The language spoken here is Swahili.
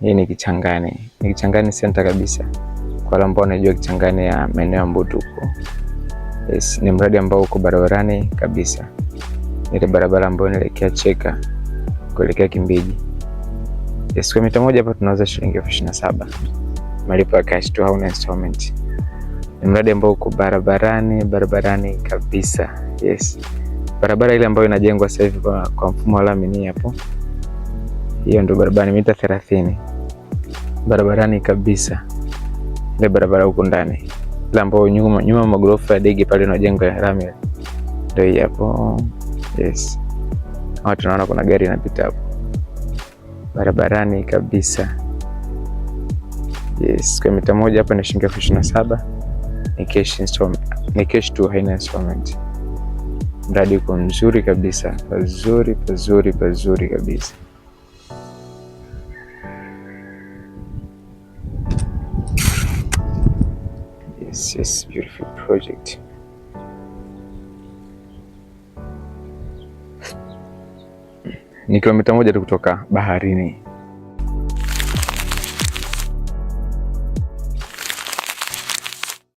Hii ni Kichangani, ni Kichangani center kabisa, kwa wale ambao wanajua Kichangani ya maeneo ya Mbutu huko. Yes, ni mradi ambao uko barabarani kabisa, ile barabara ambayo inaelekea Cheka kuelekea Kimbiji. Yes, kwa mita moja hapa tunauza shilingi 27,000, malipo ya cash tu, hauna installment. Ni mradi ambao uko barabarani barabarani kabisa. Yes, barabara ile ambayo inajengwa sasa hivi kwa mfumo wa lami ni hapo, hiyo ndio barabara, ni mita 30 barabarani kabisa, ile barabara huko ndani ile ambayo nyuma nyuma magorofa ya Dege pale inajengwa ya lami, ndio hii hapo. Yes, hapo tunaona kuna gari inapita hapo barabarani kabisa. Yes, kwa mita moja hapa ni shilingi 27,000. Ni cash installment, ni cash tu, haina installment. Mradi uko mzuri kabisa, pazuri pazuri pazuri kabisa. Yes, yes, beautiful project. Ni kilomita moja tu kutoka baharini.